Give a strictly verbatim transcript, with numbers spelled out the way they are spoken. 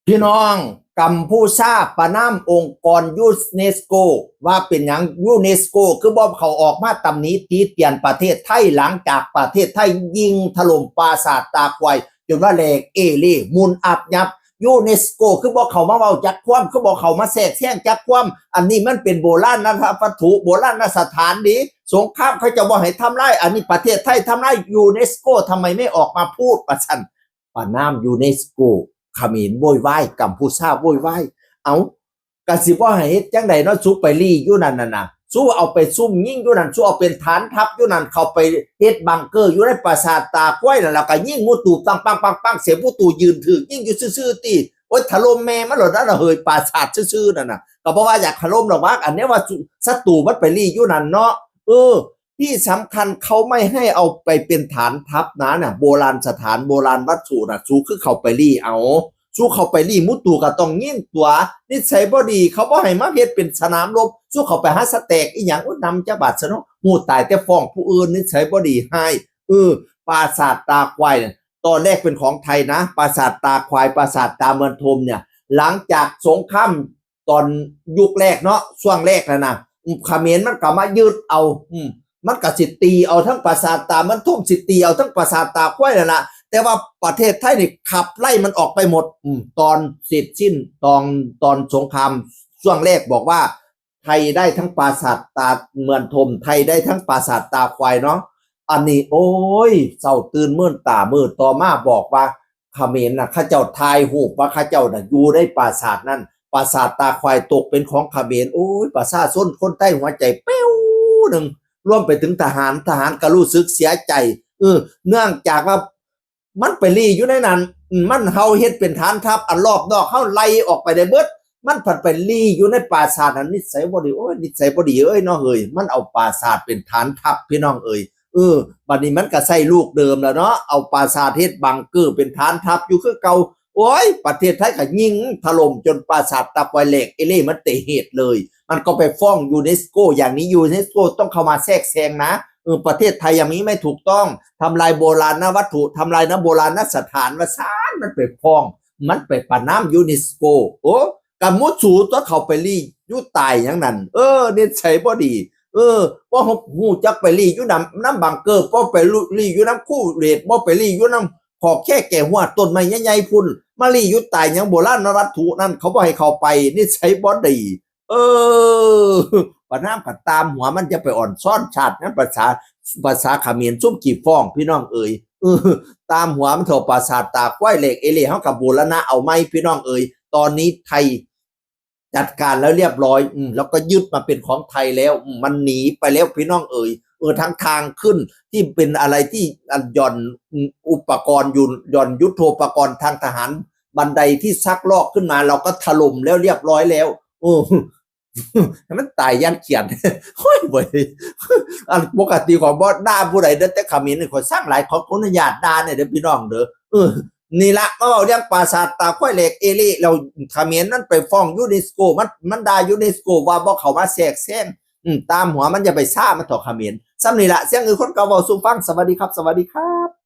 พี่น้อง กัมพูชาประณามองค์กรยูเนสโก ว่าเป็นหยังยูเนสโกคือบ่เข้าออกมาตำหนิติเตียนประเทศไทย หลังจากประเทศไทยยิงถล่มปราสาทตาควายจนว่าแหลกเอเล่หมุนอับยับ ยูเนสโกคือบ่เข้ามาเว้าจักความ คือบ่เข้ามาแทรกแซงจักความ อันนี้มันเป็นโบราณวัตถุโบราณสถานเด้ สงครามเขาเจ้าบ่ให้ทำลาย อันนี้ประเทศไทยทำลายยูเนสโก ทำไมไม่ออกมาพูด ว่าซั่น ประณามยูเนสโก เขมรโวยวาย กัมพูชาโวยวาย เอ้า กะสิบ่ให้เฮ็ดจั่งใดเนาะ สูไปลี้อยู่นั่นน่ะนะ สูเอาไปซุ่มยิงอยู่นั่น สูเอาเป็นฐานทัพอยู่นั่น เข้าไปเฮ็ดบังเกอร์อยู่ในปราสาทตาควายนั่น แล้วก็ยิงหมู่ตู่ปังปังปังปัง เสียงหมู่ตู่ยืนถืกยิงอยู่ซื่อๆ ติ โอ๊ย ถล่มแม่มันโลดนั่นน่ะ เฮ้ย ปราสาทซื่อๆ นั่นน่ะ ก็บ่ว่าอยากถล่มหรอกว่า อันเนี้ยว่าสุ- ศัตรูมันไปลี้อยู่นั่นเนาะ เออ ที่สำคัญเขาไม่ให้เอาไปเป็นฐานทัพนะน่ะ โบราณสถานโบราณวัตถุน่ะ สูคือเข้าไปลี้เอา สูเข้าไปลี้หมู่ตู่ก็ต้องยิงตั๋ว นิสัยบ่ดี เขาบ่ให้มาเฮ็ดเป็นสนามรบ สูเข้าไปหาสแต็กอีหยัง โอ๊ย นำจักบาทซะเนาะ ฮู้ตายแต่ฟ้องผู้อื่น นิสัยบ่ดีฮ้าย เออ ปราสาทตาควายเนี่ย ตอนแรกเป็นของไทยนะ ปราสาทตาควาย ปราสาทตาเมืองทมเนี่ย หลังจากสงครามตอนยุคแรกเนาะ ช่วงแรกแล้วนะ เขมรมันก็มายึดเอา อืม มันก็สิตีเอาทั้งปราสาทตาเมืองทม สิตีเอาทั้งปราสาทตาควายนั่นละ แต่ว่าประเทศไทยนี่ขับไล่มันออกไปหมด อืม ตอนเสร็จสิ้น ตอน ตอนสงครามช่วงแรกบอกว่า ไทยได้ทั้งปราสาทตาเมืองทม ไทยได้ทั้งปราสาทตาควายเนาะ อันนี้ โอ้ย เจ้าตื่นมื่นตามืดต่อมาบอกว่า เขมรน่ะ เขาเจ้าถ่ายรูปว่าเขาเจ้าน่ะอยู่ในปราสาทนั่น ปราสาทตาควายตกเป็นของเขมร โอ้ย ประชาชนคนไทยหัวใจแป๊วหนึ่ง รวมไปถึงทหาร ทหารก็รู้สึกเสียใจ เออ เนื่องจากว่ามันไปลี้อยู่ในนั้น อืม มันเฮาเฮ็ดเป็นฐานทัพ อันรอบนอกเฮาไล่ออกไปได้เบิด มันผัดไปลี้อยู่ในปราสาทนั้น นิสัยบ่ดี โอ้ย นิสัยบ่ดีเอ้ยเนาะเฮ้ย มันเอาปราสาทเป็นฐานทัพพี่น้องเอ้ย เออ บัดนี้มันก็ใช้ลูกเดิมแล้วเนาะ เอาปราสาทเฮ็ดบังเกอร์เป็นฐานทัพอยู่คือเก่า โอ้ย ประเทศไทยก็ยิงถล่มจนปราสาทตาควายแหลกเอเล่มันเตะเหตุเลย มันก็ไปฟ้องยูเนสโก อย่างนี้ยูเนสโกต้องเข้ามาแทรกแซงนะ เออ ประเทศไทยอย่างนี้ไม่ถูกต้อง ทำลายโบราณวัตถุ ทำลายนะโบราณสถาน ว่าซั่น มันไปฟ้อง มันไปประณามยูเนสโก โอ้ กะหมู่สู๋ตัวเข้าไปลี้อยู่ตายหยังนั่น เออ นิสัยบ่ดี เออ บ่ฮู้จักไปลี้อยู่นำ นำบังเกอร์ บ่ไปลี้อยู่นำคูเรต บ่ไปลี้อยู่นำขอกแค่แก่หัวต้นไม้ใหญ่ๆ พุ้น มาลี้อยู่ตายหยังโบราณวัตถุนั่น เขาบ่ให้เข้าไป นิสัยบ่ดี เออ ประณามก็ตามหัวมัน จะไปอ่อนซ้อนชาตินั้น ภาษา ภาษาเขมรซุ่มขี้ฟ้องพี่น้องเอ๋ย เออ ตามหัวมันเถาะ ปราสาทตาควายแหลกเอเล่ เฮาก็บูรณะเอาใหม่พี่น้องเอ๋ย ตอนนี้ไทยจัดการแล้วเรียบร้อย อืม แล้วก็ยึดมาเป็นของไทยแล้ว อืม มันหนีไปแล้วพี่น้องเอ๋ย เออ ทั้งทางขึ้นที่เป็นอะไรที่อันหย่อน อืม อุปกรณ์อยู่ หย่อนยุทโธปกรณ์ทางทหาร บันไดที่ซักลอกขึ้นมา เราก็ถล่มแล้วเรียบร้อยแล้ว เออ ให้มันตายย่านเขียน โอ้ยเว้ย อันปกติข้อยบ่ด่าผู้ใดเด้อ แต่เขมรนี่ข้อยซังหลาย ขออนุญาตด่าเนี่ยเด้อพี่น้องเด้อ เออ นี่ละ มาเว้าเรื่องปราสาทตาควายแหลกเอเล่ แล้วเขมรนั่นไปฟ้องยูเนสโก มัน มันด่ายูเนสโกว่าบ่เข้ามาแทรกแซง อืม ตามหัวมัน อย่าไปซ่ามันเถาะเขมร ส่ำนี่ละ เสียงอื่นคนเก่าเว้าสู่ฟัง สวัสดีครับ สวัสดีครับ